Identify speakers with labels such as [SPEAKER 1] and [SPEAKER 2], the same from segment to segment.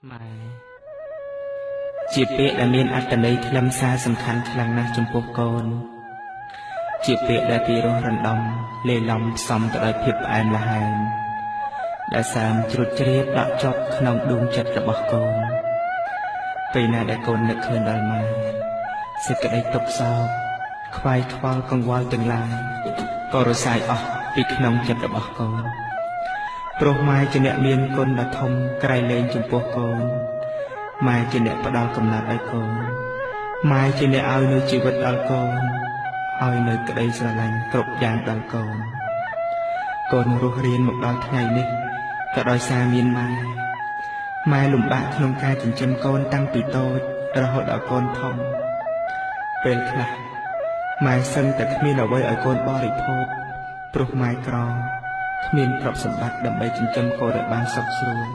[SPEAKER 1] ម៉ែជាពាក្យដែលមានអត្ថន័យខ្លឹមសារសំខាន់ខ្លាំងណាស់ចំពោះកូន ជាពាក្យដែលពីរោះរណ្ដំលាយឡំផ្សំទៅដោយភាពផ្អែមល្ហែមដែលសើមជ្រុតជ្រាបដក់ជាប់ក្នុងដួងចិត្តរបស់កូន។ ពេលណាដែលកូននឹកឃើញដល់ម៉ែ សេចក្តីទុក្ខសោកខ្វាយខ្វល់កង្វល់ទាំងឡាយក៏រសាយអស់ពីក្នុងចិត្តរបស់កូន ព្រោះម៉ែជាអ្នកមានគុណដ៏ធំក្រៃលែងចំពោះកូន ម៉ែជាអ្នកផ្ដល់កំណត់ឲ្យកូន ម៉ែជាអ្នកឲ្យនូវជីវិតដល់កូន ឲ្យនូវក្តីស្រឡាញ់គ្រប់យ៉ាងដល់កូន។ កូនរស់រៀនមកដល់ថ្ងៃនេះក៏ដោយសារមានម៉ែ។ ម៉ែលំបាកក្នុងការចិញ្ចឹមកូនតាំងពីតូចរហូតដល់កូនធំ ពេលខ្លះម៉ែសឹងតែគ្មានអ្វីឲ្យកូនបរិភោគ ព្រោះម៉ែក្រគ្មានទ្រព្យសម្បត្តិដើម្បីចិញ្ចឹមកូនឲ្យបានសុខស្រួល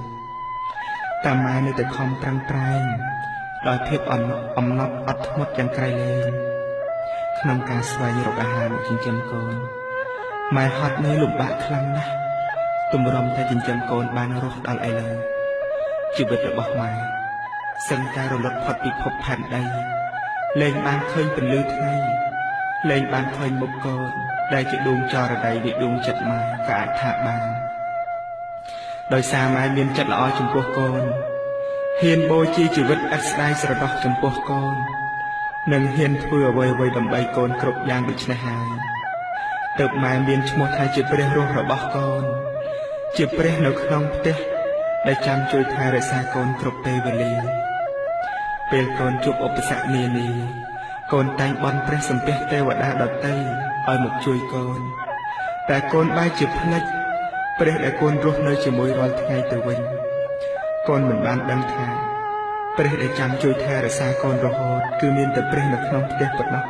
[SPEAKER 1] តែម៉ែនៅតែខំប្រឹងប្រែងដោយភាពអំណត់អត់ធ្មត់យ៉ាងក្រៃលែងក្នុងការស្វែងរកអាហារមកចិញ្ចឹមកូន។ ម៉ែហត់នឿយលំបាកខ្លាំងណាស់ ទម្រាំតែចិញ្ចឹមកូនបានរស់ដល់ឥឡូវ។ ជីវិតរបស់ម៉ែសឹងតែរលត់ផុតពីភពផែនដី លែងបានឃើញពន្លឺថ្ងៃ លែងបានឃើញមុខកូនដែលជាដួងចរដីនៃដួងចិត្តម៉ែក៏អាចថាបាន ដោយសារម៉ែមានចិត្តល្អចំពោះកូន ហ៊ានបូជាជីវិតឥតស្ដាយស្រណោះចំពោះកូន និងហ៊ានធ្វើអ្វីៗដើម្បីកូនគ្រប់យ៉ាង។ ដូច្នេះហើយទើបម៉ែមានឈ្មោះថាជាព្រះរស់របស់កូន ជាព្រះនៅក្នុងផ្ទះដែលចាំជួយថែរក្សាកូនគ្រប់ពេលវេលា។ ពេលកូនជួបឧបសគ្គនានា កូនតែងបន់ព្រះសំពះទេវតាដតីឲ្យមកជួយកូន តែកូនបែរជាភ្លេចព្រះដែលកូនរស់នៅជាមួយរាល់ថ្ងៃទៅវិញ។ កូនមិនបានដឹងថាព្រះដែលចាំជួយថែរក្សាកូនរហូតគឺមានតែព្រះនៅក្នុងផ្ទះប៉ុណ្ណោះ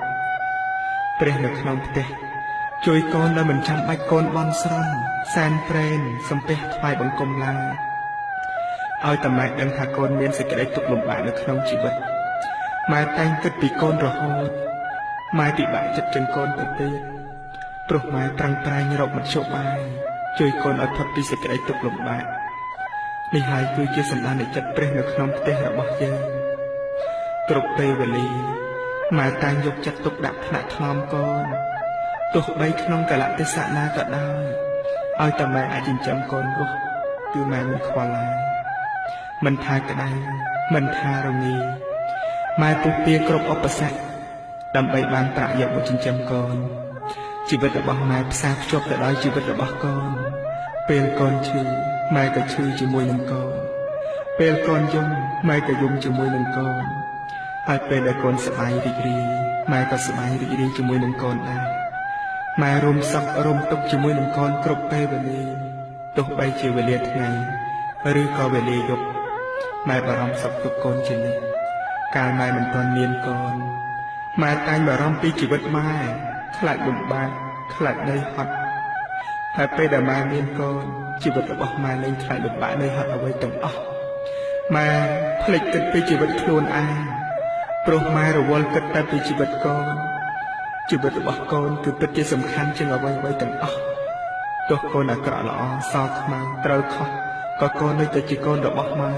[SPEAKER 1] ។ ព្រះនៅក្នុងផ្ទះជួយកូនដោយមិនចាំបាច់កូនបន់ស្រន់សែនព្រេនសំពះថ្វាយបង្គំឡើយ ឲ្យតែម៉ែដឹងថាកូនមានសេចក្តីទុក្ខលំបាកនៅក្នុងជីវិត ម៉ែតែងគិតពីកូនរហូត។ ម៉ែពិបាកចិត្តជាងកូនទៅទៀត ព្រោះម៉ែប្រឹងប្រែងរកមធ្យោបាយជួយកូនឲ្យផុតពីសេចក្តីទុក្ខលំបាក។ នេះហើយគឺជាសន្តានចិត្តព្រះនៅក្នុងផ្ទះរបស់យើង។ គ្រប់ពេលវេលាម៉ែតែងយកចិត្តទុកដាក់ថ្នាក់ថ្នមកូន ទោះបីក្នុងកលៈទេសៈណាក៏ដោយ ឲ្យតែម៉ែអាចចិញ្ចឹមកូនរស់ គឺម៉ែមិនខ្វល់ឡើយ។ មិនថាក្តៅ មិនថារងា ម៉ែពុះពៀគ្រប់ឧបសគ្គដើម្បីបានប្រាក់យកមកចិញ្ចឹមកូន។ ជីវិតរបស់ម៉ែផ្សារភ្ជាប់ទៅដោយជីវិតរបស់កូន។ ពេលកូនឈឺ ម៉ែក៏ឈឺជាមួយនឹងកូន ពេលកូនយំ ម៉ែក៏យំជាមួយនឹងកូន ហើយពេលដែលកូនសប្បាយរីករាយ ម៉ែក៏សប្បាយរីករាយជាមួយនឹងកូនដែរ។ ម៉ែរួមសុខរួមទុក្ខជាមួយនឹងកូនគ្រប់ពេលវេលា ទោះបីជាវេលាថ្ងៃឬក៏វេលាយប់ ម៉ែបារម្ភសុខទុក្ខកូនជានិច្ច។ កាលម៉ែមិនទាន់មានកូន ម៉ែតែងបារម្ភពីជីវិតម៉ែ ខ្លាចលំបាក ខ្លាចនឿយហត់ ហើយពេលដែលម៉ែមានកូន ជីវិតរបស់ម៉ែលែងខ្លាចលំបាកនឿយហត់អ្វីទាំងអស់។ ម៉ែភ្លេចគិតពីជីវិតខ្លួនឯង ព្រោះម៉ែរវល់គិតតែពីជីវិតកូន។ ជីវិតរបស់កូនគឺពិតជាសំខាន់ជាងអ្វីអ្វីទាំងអស់ ទោះកូនអាក្រក់ល្អសខ្មៅត្រូវខុស ក៏កូននៅតែជាកូនរបស់ម៉ែ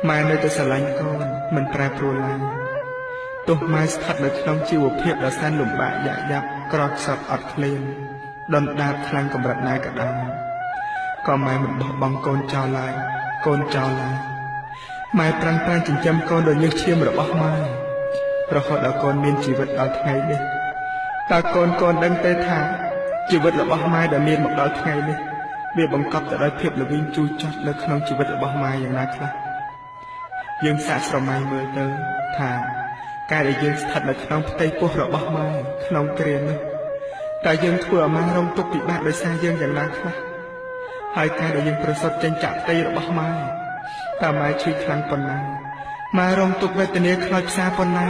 [SPEAKER 1] ម៉ែនៅតែស្រឡាញ់កូនមិនប្រែប្រួលឡើយ។ ទោះម៉ែស្ថិតនៅក្នុងជីវភាពដ៏សែនលំបាកយ៉ាក់យ៉ាប់ក្រខ្សត់អត់ឃ្លានដុនដាបខ្លាំងកម្រិតណាក៏ដោយ ក៏ម៉ែមិនបោះបង់កូនចោលឡើយ កូនចោលឡើយ។ ម៉ែប្រឹងប្រែងចិញ្ចឹមកូនដោយញើសឈាមរបស់ម៉ែ រហូតដល់កូនមានជីវិតដល់ថ្ងៃនេះ។ តើកូនកូនដឹងទេថាជីវិតរបស់ម៉ែដែលមានមកដល់ថ្ងៃនេះ វាបង្កប់ទៅដោយភាពល្វីងជូរចត់នៅក្នុងជីវិតរបស់ម៉ែយ៉ាងណាខ្លះ? យើងសាកស្រមៃមើលទៅថា ការដែលយើងស្ថិតនៅក្នុងផ្ទៃពោះរបស់ម៉ែក្នុងគ្រានោះ តើយើងធ្វើឲ្យម៉ែរងទុក្ខពិបាកដោយសារយើងយ៉ាងណាខ្លះ? ហើយការដែលយើងប្រសូតចេញចាក់ផ្ទៃរបស់ម៉ែ តើម៉ែឈឺខ្លាំងប៉ុណ្ណា ម៉ែរងទុក្ខវេទនាខ្លោចផ្សាប៉ុណ្ណា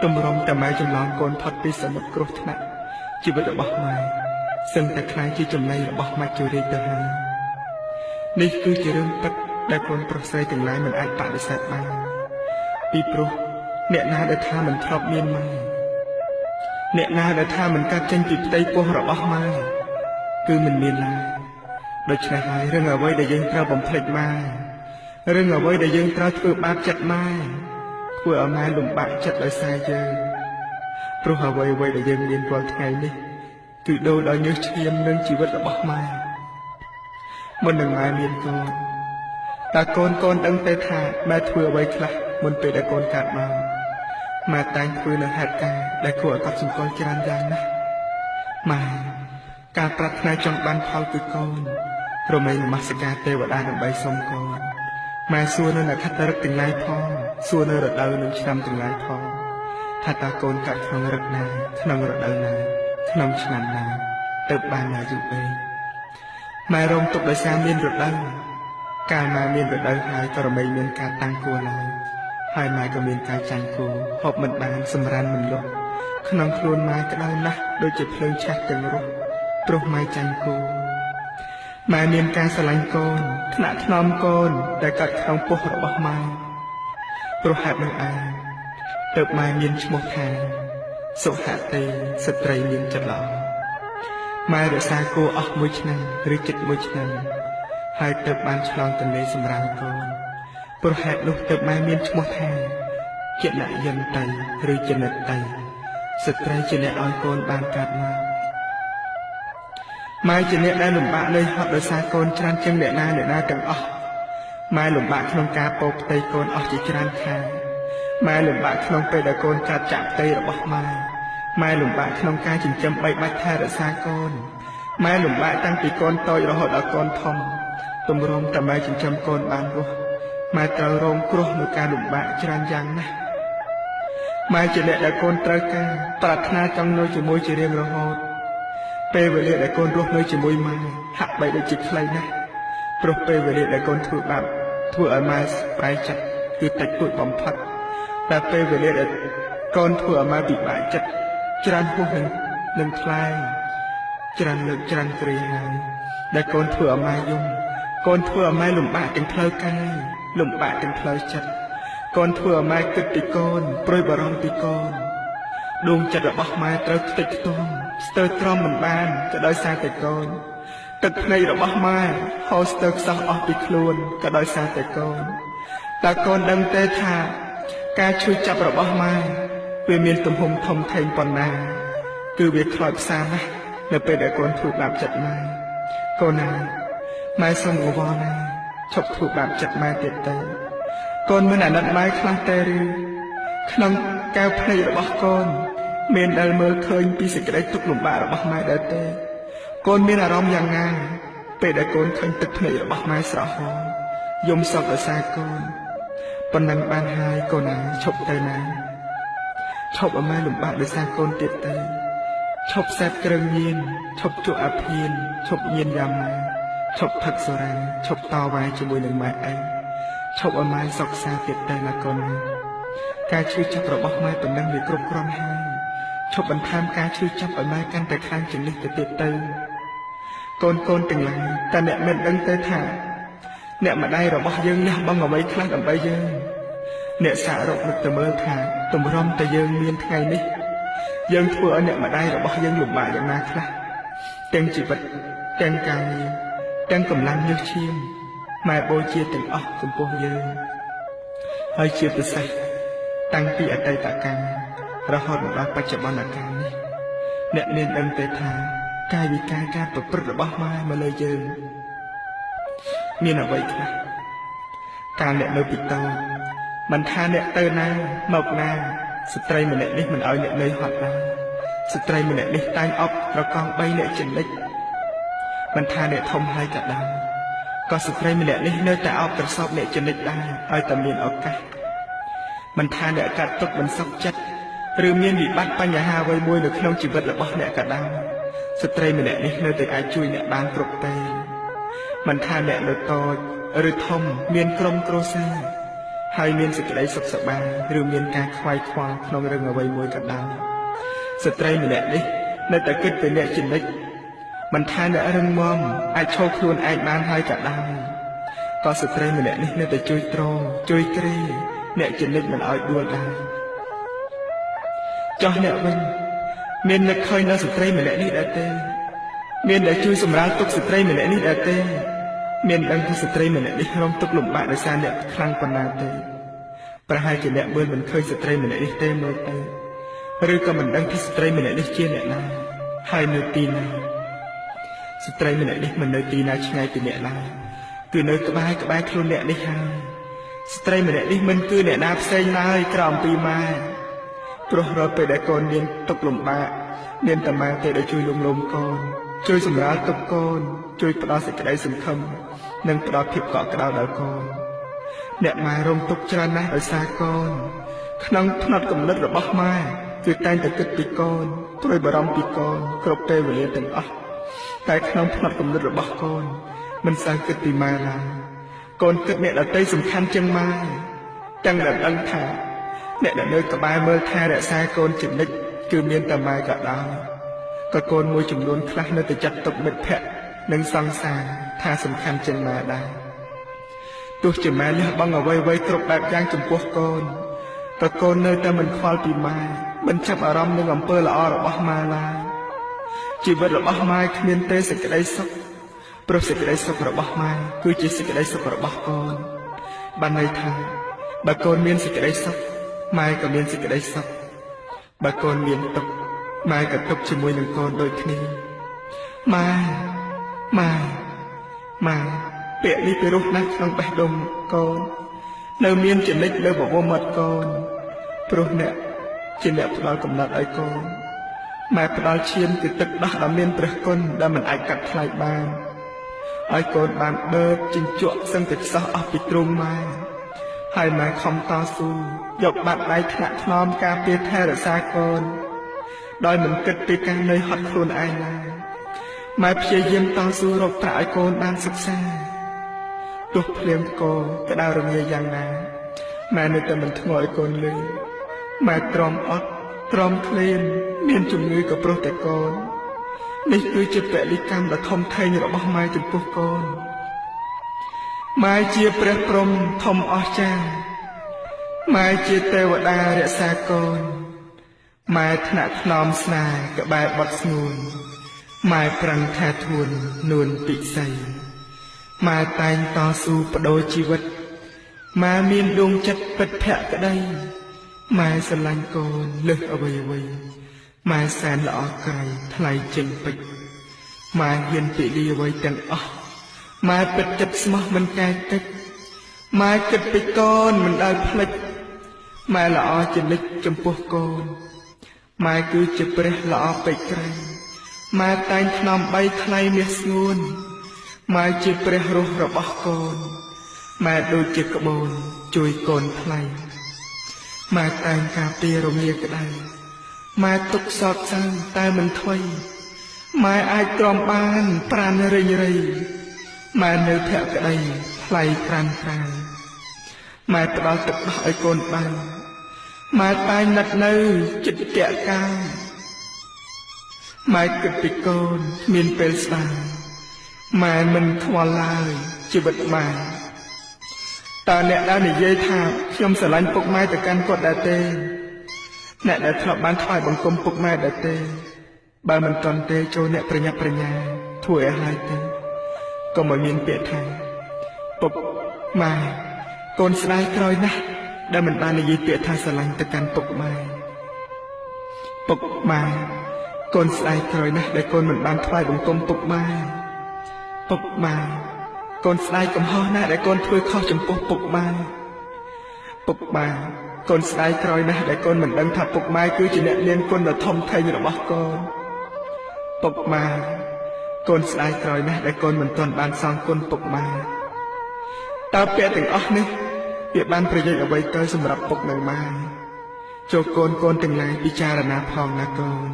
[SPEAKER 1] ទម្រាំតែម៉ែចម្លងកូនផុតពីសមុទ្រគ្រោះថ្នាក់ ជីវិតរបស់ម៉ែសឹងតែក្លាយជាចំណីរបស់មច្ចុរាជទៅហើយ។ នេះគឺជារឿងពិតដែលកូនប្រុសស្រីទាំងឡាយមិនអាចបដិសេធបាន ពីព្រោះអ្នកណាដែលថាមិនធ្លាប់មានម៉ែ អ្នកណាដែលថាមិនកើតចេញពីផ្ទៃពោះរបស់ម៉ែ គឺមិនមានឡើយ។ ដូច្នេះហើយរឿងអ្វីដែលយើងត្រូវបំភ្លេចម៉ែ រឿងអ្វីដែលយើងត្រូវធ្វើបាបចិត្តម៉ែធ្វើឲ្យម៉ែលំបាកចិត្តដោយសារយើងព្រោះអ្វីអ្វីដែលយើងមានរាល់ថ្ងៃនេះគឺដូរដោយញើសឈាមនិងជីវិតរបស់ម៉ែមុននឹងម៉ែមានកូនតើកូនដឹងទេថាម៉ែធ្វើអ្វីខ្លះមុនពេលដែលកូនកើតមកម៉ែតែងធ្វើនៅហេតុការណ៍ដែលគួរឲ្យកត់សម្គាល់ច្រើនយ៉ាងណាស់ម៉ែការប្រាថ្នាចង់បានផលគឺកូនរមែងនមស្ការទេវតាដើម្បីសុំកូនម៉ែសួរនៅនក្ខត្តឫក្សទាំងឡាយផងសួរនៅរដូវនិងឆ្នាំទាំងឡាយផងថាតើកូនកើតក្នុងរឹកណាក្នុងរដូវណាក្នុងឆ្នាំណាទៅបានអាយុវែងម៉ែរងទុកដោយសារមានរដូវកាលម៉ែមានរដូវហើយក៏រមែងមានការតាំងគួរឡើយហើយម៉ែក៏មានការចាញ់គួរហូបមិនបានសម្រានមិនលក់ក្នុងខ្លួនម៉ែក្តៅណាស់ដូចជាភ្លើងឆេះទាំងរស់ព្រោះម៉ែចាញ់គួរម៉ែមានការស្រឡាញ់កូនថ្នាក់ថ្នមកូនដែលកាត់ក្នុងពោះរបស់ម៉ែព្រោះហេតុនោះឯងទើបម៉ែមានឈ្មោះថាសុហតិស្ត្រីមានចិត្តល្អម៉ែរក្សាគោអស់មួយឆ្នាំឬជិតមួយឆ្នាំហើយទើបបានឆ្លងទន្លេសម្រាលកូនព្រោះហេតុនោះទើបម៉ែមានឈ្មោះថាចនយន្តីឬចនិតីស្ត្រីជាអ្នកឲ្យកូនបានកើតមកម៉ែជាអ្នកដែលលំបាកនឿយហត់ដោយសារកូនច្រើនជាងអ្នកណាអ្នកណាទាំងអស់ម៉ែលំបាកក្នុងការពោផ្ទៃកូនអស់ជាច្រើនខែម៉ែលំបាកក្នុងពេលដែលកូនកាត់ចាក់ផ្ទៃរបស់ម៉ែម៉ែលំបាកក្នុងការចិញ្ចឹមបីបាច់ថែរក្សាកូនម៉ែលំបាកតាំងពីកូនតូចរហូតដល់កូនធំទម្រាំតែម៉ែចិញ្ចឹមកូនបានរស់ម៉ែត្រូវរងគ្រោះនៅការលំបាកច្រើនយ៉ាងណាស់ម៉ែជាអ្នកដែលកូនត្រូវការប្រាថ្នាចង់នៅជាមួយជារៀងរហូតពេលវេលាដែលកូនរស់នៅជាមួយម៉ែហាក់បីដូចជាខ្លីណាស់ព្រោះពេលវេលាដែលកូនធ្វើបាបធ្វើឲ្យម៉ែប្រែចិត្តគឺតិចតួចបំផុតតែពេលវេលាដែលកូនធ្វើឲ្យម៉ែពិបាកចិត្តច្រើនហួសនឹងខ្លែងច្រើនលើកច្រើនគ្រាហើយដែលកូនធ្វើឲ្យម៉ែយំកូនធ្វើឲ្យម៉ែលំបាកទាំងផ្លូវកាយលំបាកទាំងផ្លូវចិត្តកូនធ្វើឲ្យម៉ែគិតពីកូនព្រួយបារម្ភពីកូនដួងចិត្តរបស់ម៉ែត្រូវខ្ទេចខ្ទាំស្ទើរទ្រាំមិនបានក៏ដោយសារតែកូនទឹកភ្នែករបស់ម៉ែហូរស្ទើរខ្សោះអស់ពីខ្លួនក៏ដោយសារតែកូនតើកូនដឹងទេថាការឈឺចាប់របស់ម៉ែវាមានទំហំធំធេងប៉ុណ្ណាគឺវាខ្លោចផ្សាណាស់នៅពេលដែលកូនធ្វើបាបចិត្តម៉ែកូនណាម៉ែសូមអង្វរណាឈប់ធ្វើបាបចិត្តម៉ែទៀតទៅកូនមិនអាណិតម៉ែខ្លះទេឬក្នុងកែវភ្នែករបស់កូនមានដែលមើលឃើញពីសេចក្តីទុក្ខលំបាករបស់ម៉ែដែរទេកូនមានអារម្មណ៍យ៉ាងណាពេលដែលកូនឃើញទឹកភ្នែករបស់ម៉ែស្រក់ហូរយំសោកដោយសារកូនប៉ុណ្ណឹងបានហើយកូនណាឈប់ទៅណាឈប់ឲ្យម៉ែលំបាកដោយសារកូនទៀតទៅឈប់សេពគ្រឿងញៀនឈប់ជក់អាភៀនឈប់ញៀនយ៉ាម៉ាឈប់ផឹកសុរាឈប់តវ៉ាជាមួយនឹងម៉ែឯងឈប់ឲ្យម៉ែសោកសៅទៀតទៅណាកូនណាការឈឺចាប់របស់ម៉ែប៉ុណ្ណឹងវាគ្រប់គ្រាន់ហើយឈប់បន្ថែមការឈឺចាប់ឲ្យម៉ែកាន់តែខ្លាំងជាងនេះទៅទៀតទៅកូនទាំងឡាយតើអ្នកមិនដឹងទេថាអ្នកម្ដាយរបស់យើងលះបង់អ្វីខ្លះដើម្បីយើងអ្នកសាករកនឹកទៅមើលថាទម្រាំតែយើងមានថ្ងៃនេះយើងធ្វើឲ្យអ្នកម្ដាយរបស់យើងលំបាកយ៉ាងណាខ្លះទាំងជីវិតទាំងការងារទាំងកម្លាំងញើសឈាមម៉ែបូជាទាំងអស់ចំពោះយើងហើយជាពិសេសតាំងពីអតីតកាលរហូតមកដល់បច្ចុប្បន្នកាលនេះអ្នកមានដឹងទេថាកាយវិការការប្រព្រឹត្តរបស់ម៉ែមកលើយើងមានអ្វីខ្លះកាលអ្នកនៅពីតូចមិនថាអ្នកទៅណាមកណាស្ត្រីម្នាក់នេះមិនឲ្យអ្នកនឿយហត់ឡើយស្ត្រីម្នាក់នេះតែងអប់ត្រកង3អ្នកចនិចមិនថាអ្នកធំហើយក៏ដោយក៏ស្ត្រីម្នាក់នេះនៅតែអប់ត្រសោបអ្នកចនិចដែរឲ្យតែមានឱកាសមិនថាអ្នកកាត់ទុកមិនសុខចិត្តឬមានវិបត្តិបញ្ហាអ្វីមួយនៅក្នុងជីវិតរបស់អ្នកក៏ដោយស្ត្រីម្នាក់នេះនៅតែអាចជួយអ្នកបានគ្រប់ពេលមិនថាអ្នកនៅតូចឬធំមានក្រុមគ្រួសារហើយមានសេចក្តីសុខសប្បាយឬមានការខ្វាយខ្វល់ក្នុងរឿងអ្វីមួយក៏ដោយស្ត្រីម្នាក់នេះនៅតែគិតពីអ្នកចនិចមិនថាអ្នករឹងមាំអាចឈរខ្លួនឯងបានហើយក៏ដោយក៏ស្ត្រីម្នាក់នេះនៅតែជួយទ្រជួយគ្រេអ្នកចនិចមិនឲ្យដួលដែរចោះអ្នកវិញមាននឹកឃើញដល់ស្ត្រីម្នាក់នេះដែរទេមានដែលជួយសម្រាលទុក្ខស្ត្រីម្នាក់នេះដែរទេ មានដឹងថាស្ត្រីម្នាក់នេះរងទុក្ខលំបាកដោយសារអ្នកខ្លាំងប៉ុណ្ណាទេប្រហែលជាអ្នកមើលមិនឃើញស្ត្រីម្នាក់នេះទេមើលទៅឬក៏មិនដឹងថាស្ត្រីម្នាក់នេះជាអ្នកណាហើយនៅទីណាស្ត្រីម្នាក់នេះមិននៅទីណាឆ្ងាយពីអ្នកឡើយគឺនៅក្បែរខ្លួនអ្នកនេះហើយស្ត្រីម្នាក់នេះមិនគឺអ្នកណាផ្សេងឡើយក្រោមពីម៉ែព្រោះរាល់ពេលដែលកូនមានទុក្ខលំបាកមានតែម៉ែទេដែលជួយលំលំកូនជួយសម្រាលទុក្ខកូនជួយផ្ដល់សេចក្តីសង្ឃឹមនិងផ្ដល់ភាពកក់ក្ដៅដល់កូនអ្នកម៉ែរងទុក្ខច្រើនណាស់ដោយសារកូនក្នុងផ្នត់គំនិតរបស់ម៉ែគឺតែងតែគិតពីកូនព្រួយបារម្ភពីកូនគ្រប់ពេលវេលាទាំងអស់តែក្នុងផ្នត់គំនិតរបស់កូនមិនសូវគិតពីម៉ែឡើយកូនគិតអ្នកដទៃសំខាន់ជាងម៉ែទាំងដែលដឹងថាអ្នកដែលនៅក្បែរមើលថែរក្សាកូនជានិច្ចគឺមានតែម៉ែក៏ដោយក៏កូនមួយចំនួនខ្លះនៅតែចាត់ទុកមិត្តភក្តិនិងសង្សារថាសំខាន់ជាងម៉ែដែរទោះជាម៉ែលះបង់អ្វីៗគ្រប់បែបយ៉ាងចំពោះកូនក៏កូននៅតែមិនខ្វល់ពីម៉ែមិនចាប់អារម្មណ៍នឹងអំពើល្អរបស់ម៉ែឡើយជីវិតរបស់ម៉ែគ្មានទេសេចក្តីសុខព្រោះសេចក្តីសុខរបស់ម៉ែគឺជាសេចក្តីសុខរបស់កូនបានន័យថាបើកូនមានសេចក្តីសុខម៉ែក៏មានសេចក្តីសុខបើកូនមានទុក្ខម៉ែក៏ទុក្ខជាមួយនឹងកូនដូចគ្នាម៉ែម៉ែម៉ែពាក្យនេះពីរោះណាស់ក្នុងបេះដូងកូននៅមានចនិចលើបបោមាត់កូនព្រោះអ្នកជាអ្នកផ្ដល់កំណត់ឲ្យកូនម៉ែផ្ដល់ឈាមគឺទឹកដោះដ៏មានព្រះគុណដែលមិនអាចកាត់ថ្លៃបានឲ្យកូនបានបឺតជញ្ជក់សឹងតែខ្សោះអស់ពីទ្រូងម៉ែហើយម៉ែខំតស៊ូយកបាត់ដៃថ្នាក់ថ្នមការពារថែរក្សាកូនដោយមិនគិតពីការនឿយហត់ខ្លួនឯងឡើយម៉ែព្យាយាមតស៊ូរកប្រាក់ឲ្យកូនបានសិក្សាទោះភ្លៀងកក្ដៅរងាយ៉ាងណាម៉ែនៅតែមិនធ្ងល់ឲ្យកូនលឺម៉ែទ្រាំអត់ទ្រាំឃ្លានមានជំងឺក៏ព្រោះតែកូននេះគឺជាពលិកម្មដ៏ធំធេងរបស់ម៉ែចំពោះកូនម៉ែជាព្រះព្រហ្មធំអស្ចារ្យម៉ែជាទេវតារក្សាកូនម៉ែថ្នាក់ថ្នមស្នេហ៍ក្បែរបត់ស្ងួនម៉ែប្រឹងថែធួននួនពិសីម៉ែតែងតស៊ូបដូរជីវិតម៉ែមានដួងចិត្តពិតភក្តីម៉ែស្រឡាញ់កូនលើសអ្វីអ្វីម៉ែសែនល្អក្រៃថ្លៃចេញពេជ្រម៉ែហ៊ានពិលីអ្វីទាំងអស់ម៉ែពិតចិត្តស្មោះមិនកែតិចម៉ែគិតពីកូនមិនដែលភ្លេចម៉ែល្អជានិច្ចចំពោះកូនម៉ែគឺជាព្រះល្អពេកក្រៃម៉ែតែងថ្នមបីថ្លៃមាសស្ងួនម៉ែជាព្រះរស់របស់កូនម៉ែដូចជាក្បូនជួយកូនថ្លៃម៉ែតែងការពាររងាក្ដៅម៉ែទុកសោកសៅតែមិនថ្វីម៉ែអាចទ្រាំបានប្រានរិញរៃម៉ែនៅភក្តីថ្លៃប្រានប្រានម៉ែផ្ដល់ទឹកដោះឲ្យកូនបានម៉ែតែងណិតនៅចិត្តតាក់កាយម៉ែគិតពីកូនមានពេលស្ដាយម៉ែមិនខ្វល់ឡើយជីវិតម៉ែតើអ្នកដែលនិយាយថាខ្ញុំស្រឡាញ់ពុកម៉ែទៅកាន់គាត់ដែរទេអ្នកដែលធ្លាប់បានថ្វាយបង្គំពុកម៉ែដែរទេបើមិនទាន់ទេចូលអ្នកប្រញាប់ប្រញាធ្វើឲ្យហើយទេកុំឲ្យមានពាក្យថាពុកម៉ែកូនស្ដាយក្រោយណាស់ដែលមិនបាននិយាយពាក្យថាស្រឡាញ់ទៅកាន់ពុកម៉ែពុកម៉ែកូនស្ដាយក្រោយណាស់ដែលកូនមិនបានថ្វាយបង្គំពុកម៉ែពុកម៉ែកូនស្ដាយកំហុសណាស់ដែលកូនធ្វើខុសចំពោះពុកម៉ែពុកម៉ែកូនស្ដាយក្រោយណាស់ដែលកូនមិនដឹងថាពុកម៉ែគឺជាអ្នកមានគុណដ៏ធំធេងរបស់កូនពុកម៉ែកូនស្ដាយក្រោយណាស់ដែលកូនមិនទាន់បានសងគុណពុកម៉ែតើពាក្យទាំងអស់នេះវាបានប្រយោជន៍អ្វីទៅសម្រាប់ពុកនិងម៉ែចូលកូនទាំងឡាយពិចារណាផងណាកូន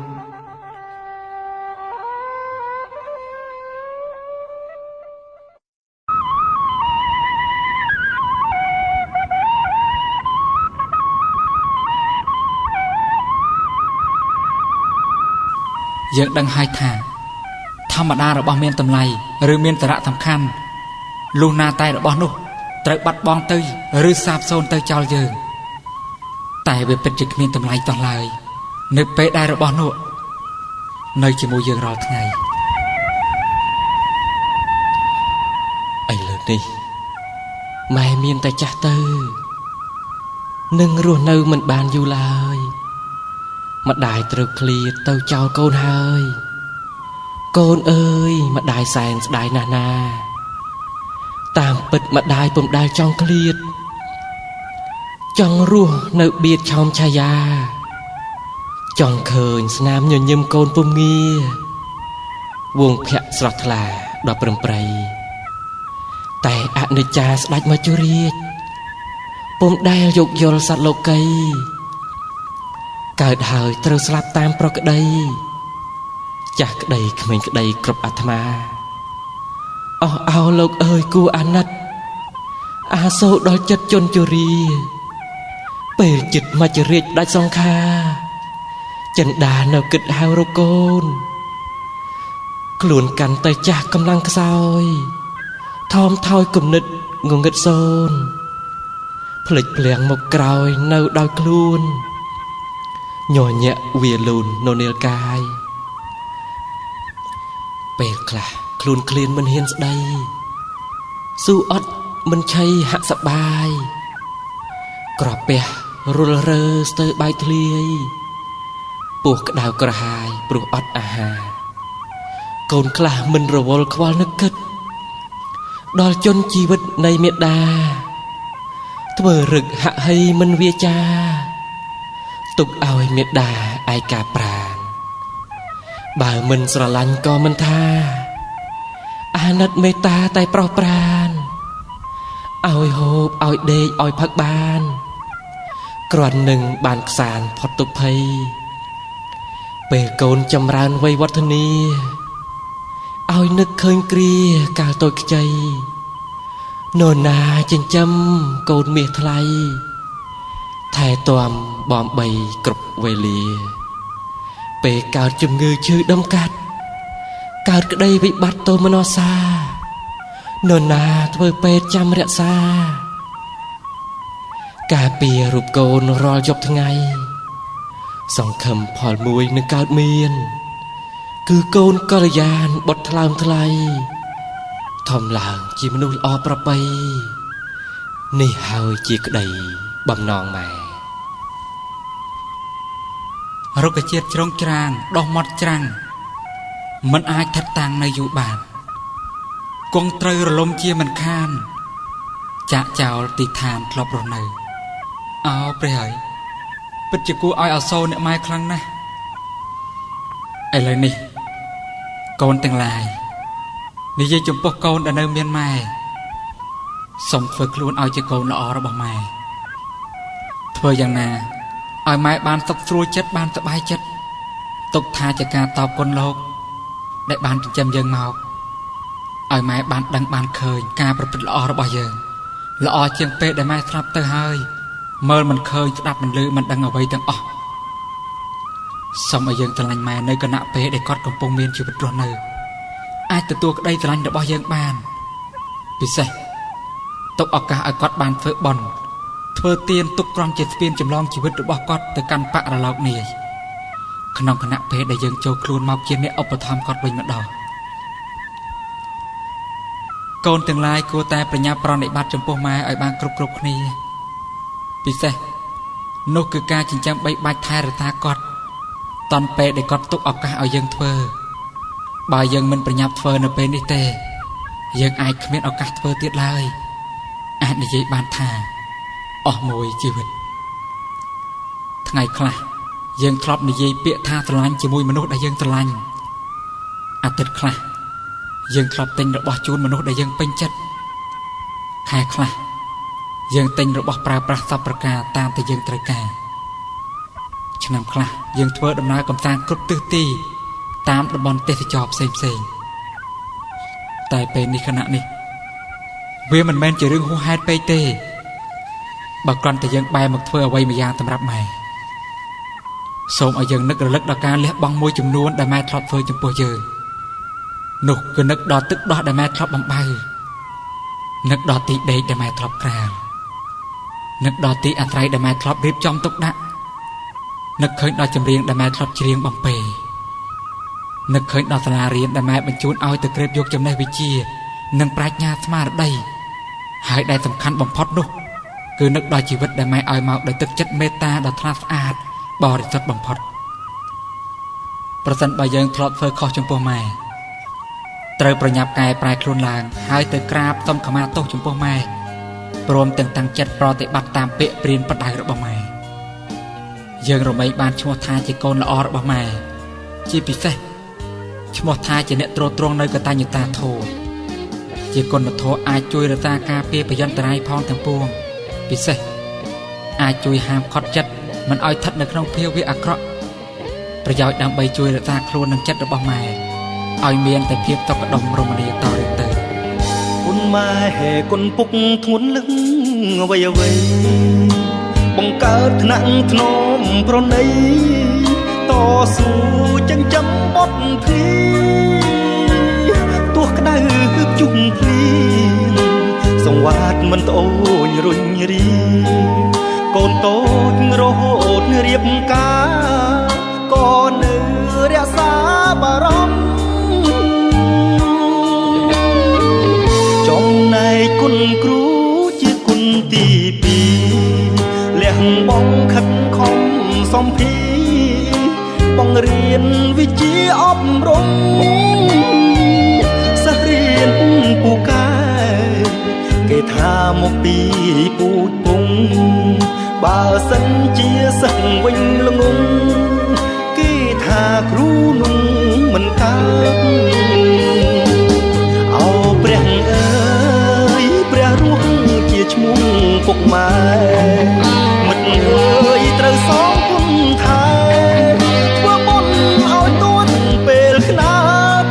[SPEAKER 2] យើងដឹងហើយថាធម្មតារបស់មានតម្លៃឬមានសារៈសំខាន់លុះណាតែរបស់នោះត្រូវបាត់បង់ទៅឬសាបសូន្យទៅចោលយើងតែវាពិតជាគ្មានតម្លៃតោះឡើយនៅពេលដែលរបស់នោះនៅជាមួយយើងរាល់ថ្ងៃឥ
[SPEAKER 3] នេះម៉ែមានតែចាស់ទៅនឹងរស់នៅមិនបានយូរឡើយម្ដាយត្រូវឃ្លាតទៅចោលកូនហើយកូនអើយម្ដាយសែនស្ដាយណាស់ណាតាមពិតម្ដាយពុំដែលចង់ឃ្លាតចង់រស់នៅបៀតឆោមឆាយាចង់ឃើញស្នាមញញឹមកូនពុំងារវងភ័ក្រស្រស់ថ្លាដល់ព្រំប្រៃតែអនិច្ចាស្ដេចមច្ចុរាជពុំដែលយោគយល់សត្វលោកីកើតហើយត្រូវស្លាប់តាមប្រក្តីចាស់ក្តីក្មេងក្តីគ្រប់អាត្មាអស់អោលោកអើយគួរអាណិតអាសូរដល់ចិត្តជនជរាពេលចិត្តមច្ចុរាជដាច់សង្ខារចិន្តានៅគិតហៅរកកូនខ្លួនកាន់តែចាស់កម្លាំងខ្សោយថមថយគំនិតងងឹតសូនភ្លេចភ្លាំងមកក្រោយនៅដោយខ្លួនញញាក់វាលូនននាលកាយពេលខ្លះខ្លួនឃ្លានមិនហ៊ានស្ដីស៊ូអត់មិនឆៃហាក់សបាយក្រពះរុលរើស្ទើបែកធ្លាយពោះក្តៅក្រហាយព្រោះអត់អាហារកូនខ្លះមិនរវល់ខ្វល់នឹកគិតដល់ជនជីវិតនៃមេដាធ្វើរឹកហាក់ហីមិនវាចាទុកឲ្យមេដាឯកាប្រានបើមិនស្រឡាញ់ក៏មិនថាអាណិតមេត្តាតែប្រោះប្រានឲ្យហូបឲ្យដេកឲ្យផឹកបានគ្រាន់នឹងបានខ្សានផុតទុក្ខភ័យពេលកូនចម្រើនវ័យវឌ្ឍនាឲ្យនឹកឃើញគ្រាកាលតូចខ្ចីនរណាចិញ្ចឹមកូនមាសថ្លៃថែទាំបំបីគ្រប់វេលាពេលកើតជំងឺឈឺដុំកាត់កើតក្តីវិបត្តិទោមនស្សានរណាធ្វើពេទ្យចាំរក្សាការពាររូបកូនរាល់យប់ថ្ងៃសង្ឃឹមផលមួយនឹងកើតមានគឺកូនកល្យានបុត្រថ្លើមថ្លៃធំឡើងជាមនុស្សល្អប្រពៃនេះហើយជាក្តីបំណងម៉ែ
[SPEAKER 2] រុក្ខជាតិជ្រុងច្រាងដោះមាត់ច្រាំងមិនអាចថិតតាំងនៅយូរបានគង់ត្រូវរលំជាមិនខានចាក់ចោលទីឋានធ្លាប់រស់នៅអោព្រះហើយពិតជាគួរឲ្យអសូរអ្នកម៉ែខ្លាំងណាស់ឥឡូវនេះកូនទាំងឡាយនិយាយចំពោះកូនដែលនៅមានម៉ែសូមធ្វើខ្លួនឲ្យជាកូនល្អរបស់ម៉ែធ្វើយ៉ាងណាឲ្យម៉ែបានសុខស្រួលចិត្តបានសប្បាយចិត្តទុកថាជាការតបគុណលោកដែលបានចិញ្ចឹមយើងមកឲ្យម៉ែបានដឹងបានឃើញការប្រព្រឹត្តល្អរបស់យើងល្អជាងពេលដែលម៉ែស្លាប់ទៅហើយមើលមិនឃើញស្ដាប់មិនឮមិនដឹងអ្វីទាំងអស់សូមឲ្យយើងស្រឡាញ់ម៉ែនៅគណៈពេលដែលគាត់កំពុងមានជីវិតរស់នៅអាចទទួលក្តីស្រឡាញ់របស់យើងបានពិសេសទុកឱកាសឲ្យគាត់បានធ្វើបុណ្យធ្វើទានទុកក្រំជាស្ពានចម្លងជីវិតរបស់គាត់ទៅកាន់បរលោកនាយក្នុងគណៈពេលដែលយើងចូលខ្លួនមកជាអ្នកឧបត្ថម្ភគាត់វិញម្ដងកូនទាំងឡាយគួរតែប្រញាប់ប្រណិប័តចំពោះម៉ែឲ្យបានគ្រប់គ្រប់គ្នាពិសេសនោះគឺការចិញ្ចឹមបីបាច់ថែរក្សាគាត់តន់ពេលដែលគាត់ទុកឱកាសឲ្យយើងធ្វើបើយើងមិនប្រញាប់ធ្វើនៅពេលនេះទេយើងអាចគ្មានឱកាសធ្វើទៀតឡើយអាចនិយាយបានថាអស់មួយជីវិតថ្ងៃខ្លះយើងធ្លាប់និយាយពាក្យថាស្រឡាញ់ជាមួយមនុស្សដែលយើងស្រឡាញ់អាទិត្យខ្លះយើងធ្លាប់ទិញរបស់ជូនមនុស្សដែលយើងពេញចិត្តខែខ្លះយើងទិញរបស់ប្រើប្រាស់សពប្រការតាមតែយើងត្រូវការឆ្នាំខ្លះយើងធ្វើដំណើរកម្សាន្តគ្រប់ទិសទីតាមតំបន់ទេសចរផ្សេងផ្សេងតែពេលនេះខណៈនេះវាមិនមែនជារឿងហួសហេតុពេកទេបើគ្រាន់តែយើងបែរមកធ្វើអ្វីម្យ៉ាងសម្រាប់ម៉ែសូមឲ្យយើងនឹករលឹកដល់ការលះបង់មួយចំនួនដែលម៉ែធ្លាប់ធ្វើចំពោះយើងនោះគឺនឹកដល់ទឹកដោះដែលម៉ែធ្លាប់បំបៅនឹកដល់ទីដេកដែលម៉ែធ្លាប់ក្រាលនឹកដល់ទីអាស្រ័យដែលម៉ែធ្លាប់រៀបចំទុកដាក់នឹកឃើញដល់ចម្រៀងដែលម៉ែធ្លាប់ច្រៀងបំពេនឹកឃើញដល់សាលារៀនដែលម៉ែបញ្ជូនឲ្យទៅក្រេបយកចំណេះវិជ្ជានិងប្រាជ្ញាស្មារតី ហើយដែលសំខាន់បំផុតនោះគឺនឹកដល់ជីវិតដែលម៉ែឲ្យមកដោយទឹកចិត្តមេត្តាដ៏ថ្លាស្អាតបរិសុទ្ធបំផុតប្រសិនបើយើងធ្លាប់ធ្វើខុសចំពោះម៉ែត្រូវប្រញាប់កែប្រែខ្លួនឡើងហើយទៅក្រាបសុំខមាទោសចំពោះម៉ែព្រមទាំងតាំងចិត្តប្រតិបត្តិតាមពាក្យព្រានបដៅរបស់ម៉ែយើងរមែងបានឈ្មោះថាជាកូនល្អរបស់ម៉ែជាពិសេសឈ្មោះថាជាអ្នកទ្រទ្រង់នៅកតញ្ញូតាធម៌ជាគុណធម៌អាចជួយរក្សាការពារភយន្តរាយផងទាំងពួងពិសេសអាចជួយហាមឃាត់ចិត្តមិនឲ្យស្ថិតនៅក្នុងភាវៈអាក្រក់ប្រយោជន៍ដើម្បីជួយរក្សាខ្លួននិងចិត្តរបស់ម៉ែឲ្យមានតែភាពសុខដុមរមនាតរៀងទៅ
[SPEAKER 4] គុណម៉ែគុណពុកធ្ងន់លឹងអ្វីអ្វីបង្កើតថ្នាក់ធ្នមប្រណីតស៊ូចិញ្ចឹមបុត្រភ្លីទោះក្តៅជុំភ្លៀងសង្វាតមិនត្អូញរុញរីកូនតូចរហូតរៀបការក៏នៅរក្សាបារម្ភចំណែកគុណគ្រូជាគុណទី2លះបង់ខិតខំសំភីបង្រៀនវិជ្ជាអប់រំសិស្សរៀនពូកែគេថាមកពីពូជពងបើសិនជាសិស្សវិញល្ងងគេថាគ្រូនោះមិនកើតអោព្រះអើយព្រះរស់ជាឈ្មោះពុកម៉ែមិត្តអើយត្រូវសងគុណថែធ្វើបុណ្យឲ្យទាន់ពេលខ្នាត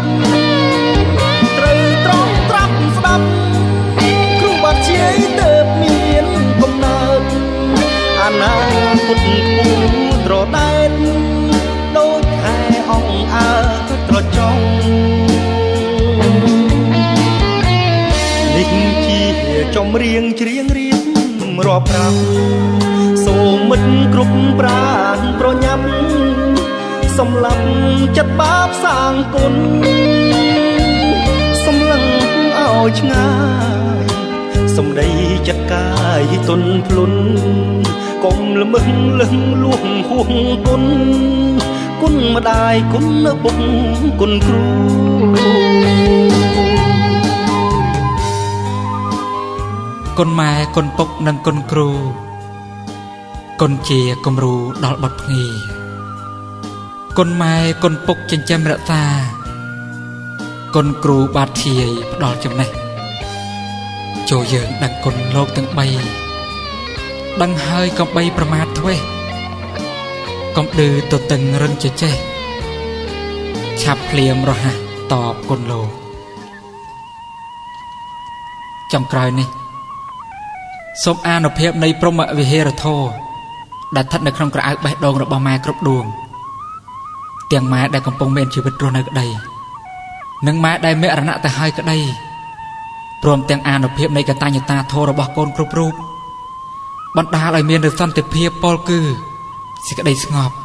[SPEAKER 4] ត្រូវត្រង់ត្រាប់ស្ដាប់គ្រូបាត់ជាយទៅមានកំណើតអនាគតខ្ពស់ត្រដែតដូចខែអង្គអើត្រចង់នេះជាចម្រៀងច្រៀងរៀបរាប់ប្រាប់សូមមិត្តគ្រប់ប្រានប្រញាប់សម្លាប់ចិត្តបាបសាងគុណសម្លឹងឲ្យឆ្ងាយសំដីចិត្តកាយទន់ភ្លុនកុំល្មឹងលឹងលួងហួងគុណគុណម្ដាយគុណឪពុកគុណគ្រូ
[SPEAKER 2] គុណម៉ែគុណពុកនិងគុណគ្រូគុណជាគំរូដល់បុត្រភ្ងាគុណម៉ែគុណពុកចិញ្ចឹមរក្សាគុណគ្រូបាតធាយផ្ដល់ចំណេះចូលយើងដឹងគុណលោកទាំង3ដឹងហើយកុំបីប្រមាទធ្វេសកុំឌឺទទឹងរឹងចេះចេះឆាប់ភ្លាមរហ័សតបគុណលោកចុងក្រោយនេះសូមអានុភាពនៃព្រហ្មវិហារធម៌ដែលស្ថិតនៅក្នុងក្រអៅបេះដូងរបស់ម៉ែគ្រប់ដួងទាំងម៉ែដែលកំពុងមានជីវិតរស់នៅក្តីនិងម៉ែដែលមរណៈទៅហើយក្តីព្រមទាំងអានុភាពនៃកតញ្ញូតាធម៌របស់កូនគ្រប់រូបបណ្ដាលឲ្យមានសន្តិភាពពលគឺសេចក្តីស្ងប់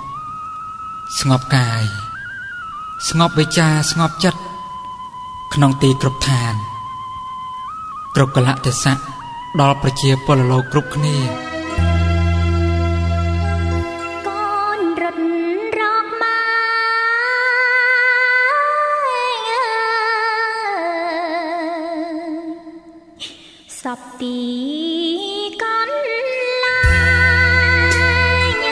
[SPEAKER 2] ស្ងប់កាយស្ងប់វិចារស្ងប់ចិត្តក្នុងទីគ្រប់ឋានគ្រប់កលៈទេសៈដល់ប្រជាពលលោកគ្រប់គ្នា
[SPEAKER 5] កូនរត់រកម៉ែសពទីកន្លែង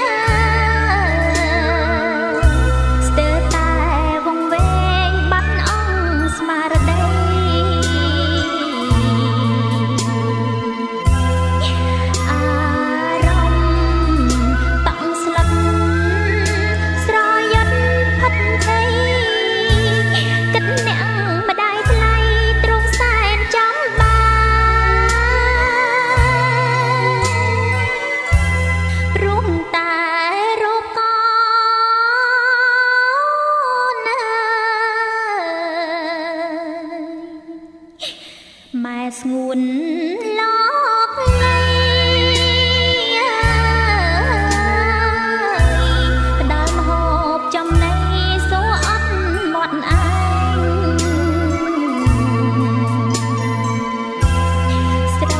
[SPEAKER 5] ស្ទើរតែវង្វេងបាត់អង្គស្មារតីស្ងួនលោកលៃផ្ដល់មហូបចំណីសួរអត់មាត់ឯងស្រ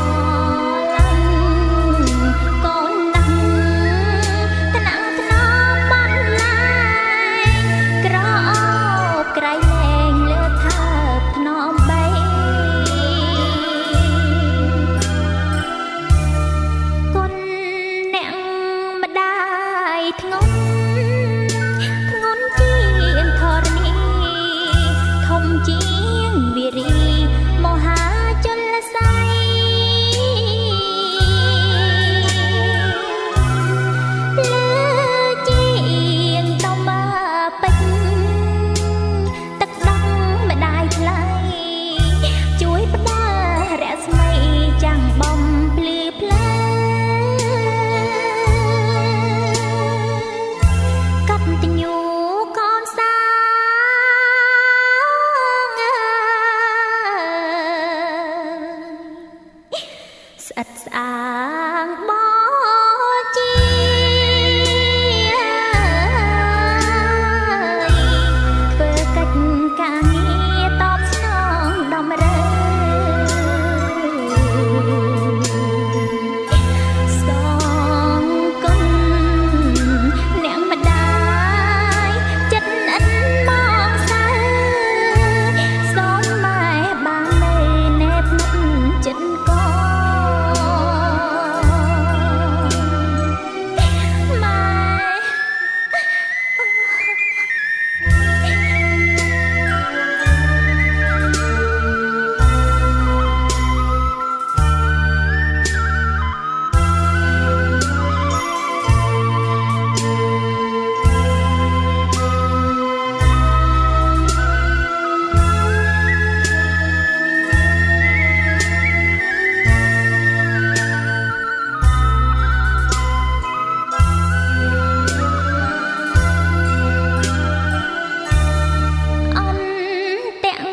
[SPEAKER 5] ស្អិតស្អាងបជាធ្វើកិច្ចការងារតបស្នងដំរើសងគុណអ្នកម្ដាយចិត្តឥតមកសើសូមម៉ែបាននៅណែបនិតចិត្តកូនម៉ែ អន្តទាំង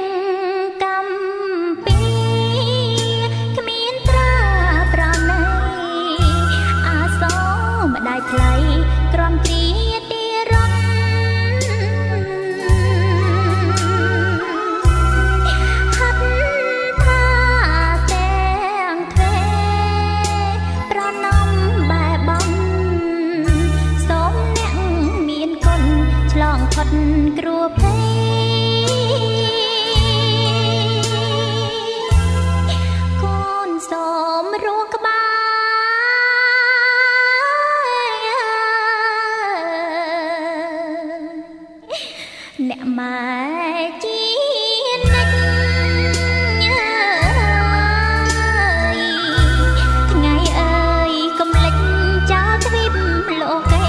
[SPEAKER 5] កម្មពីគ្មានត្រាប្រណីអាសូរម្ដាយថ្លៃក្រំគ្រាទីរំហាត់ថាទាំងទ្វេប្រណំបែបបំសូមអ្នកមានគុណឆ្លងផុតគ្រោះភ័យកូនសូមរួក្បាលអ្នកម៉ែជានិច្ចថ្ងៃអើយកុំលិចចោលទ្វីបលោកី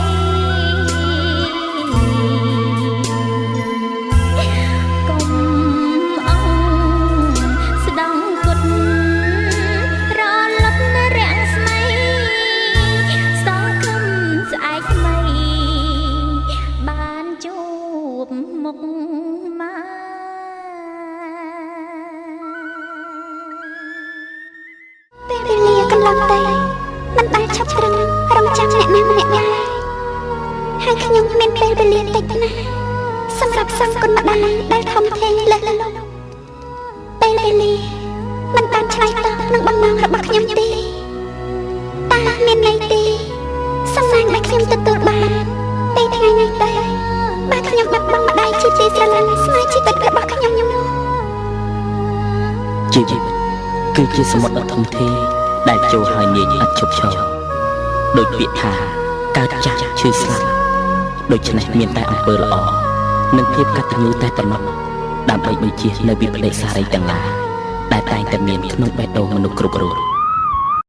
[SPEAKER 5] កុំអងស្ដង់គុតរលត់រាំងស្មីសងខំស្អែកថ្មីបានជួបមុខម៉ែ
[SPEAKER 6] ពេលវេលាកន្លងទៅមិនដែលឈប់ត្រឹងរងចាំអ្នកណាម្នាក់ឡើយហើយខ្ញុំមានពេលវេលាតិចណាស់សម្រាប់សងគុណម្ដាយដែលធំធេងលើសលប់ពេលវេលាមិនបានឆ្លើយតបនឹងបំណងរបស់ខ្ញុំទេតើមានន័យទេសំណាងដែលខ្ញុំទទួលបានពេលថ្ងៃនេះទៅបើខ្ញុំបាត់បង់ម្ដាយជាទីស្រឡាញ់ស្មើជីវិតរបស់ខ្ញុំនោះ
[SPEAKER 7] ជីវិតគឺជាសមុទ្រដ៏ធំធេងដែលចូលហើយនាយឥតឈប់ឈរដោយពាក្យថាកើតចាស់ឈឺស្លាប់ដូច្នេះមានតែអំពើល្អនិងភាពកតញ្ញូតែប៉ុណ្ណោះដើម្បីបញ្ជៀសនៅវិប្បដិសារីទាំងឡាយដែលតែងតែមានក្នុងបេះដូងមនុស្សគ្រប់រូប។